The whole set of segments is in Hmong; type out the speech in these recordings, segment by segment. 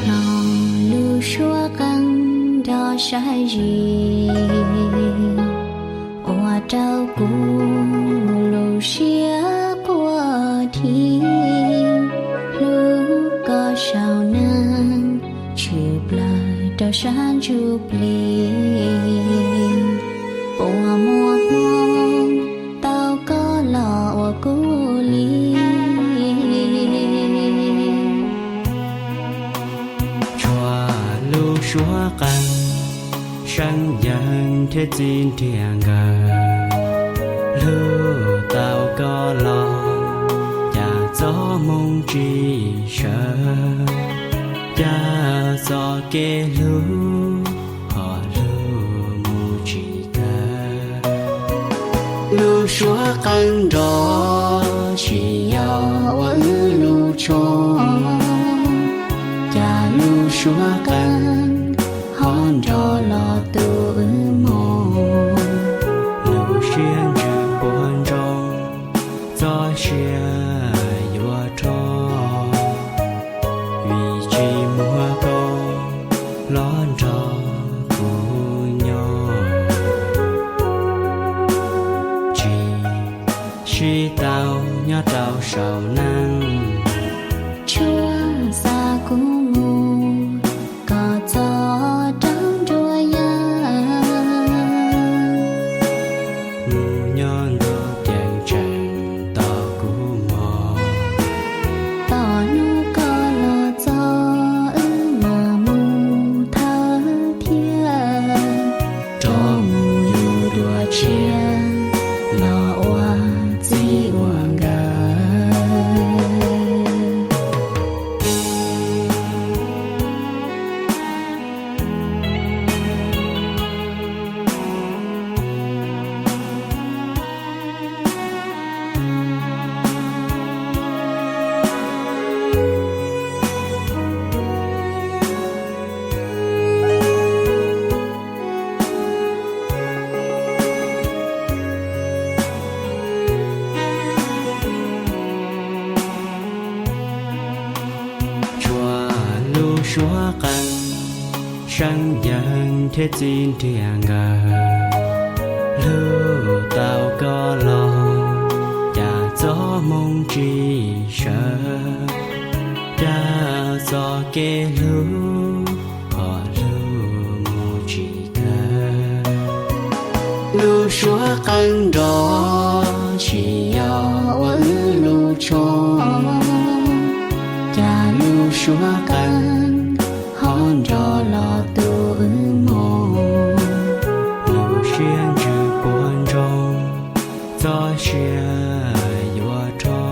Los lub suab qeej nrov sab zis ua rau kuv lub siab quaj dhi. Hlub koj saum neeg tshwm plaws rau sab ntsuj plig, puas muaj hmoo tau koj los ua kuv li. Tshua lub suab qeej seeb yeeg thiab txi nrhiav nkawd, hlub tau koj los cas txoj hmoo tsis sawv, cas txoj kev hlub ho hlub mus tsis kawg. Lub suab qeej nrov tsis yog ua wb lub tshooj, cas lub suab qeej ho nrov los tu wb mus. Lub siab ntsws puas ntsoog, txoj sia yuav rho, vim tsis muaj koj los nrog kuv nyob. Tsis sib tau nyob rau saum neej, tshuav xa kuv mus kom txog rau nruab yaj. Mus nyob ntuj ceeb tsheej tos kuv mog, tom hnub koj los txog wb mam mus thawj thiab. Rov mus yug dua tshiab los ua txij ua nkawm. Tshua lub suab qeej seeb yeeg thiab txi nrhiav nkawd, hlub tau koj los cas txoj hmoo tsis sawv, cas txoj kev hlub ho hlub mus tsis kawg. Lub suab qeej nrov tsis yog ua wb lub tshooj, cas lub suab qeej ho nrov los tu wb mus. Lub siab ntsws puas ntsoog, txoj sia yuav rho,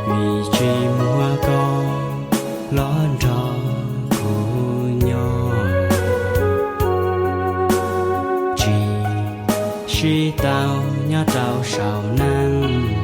vim tsis muaj koj los nrog kuv nyob. Tsis sib tau nyob rau saum neej,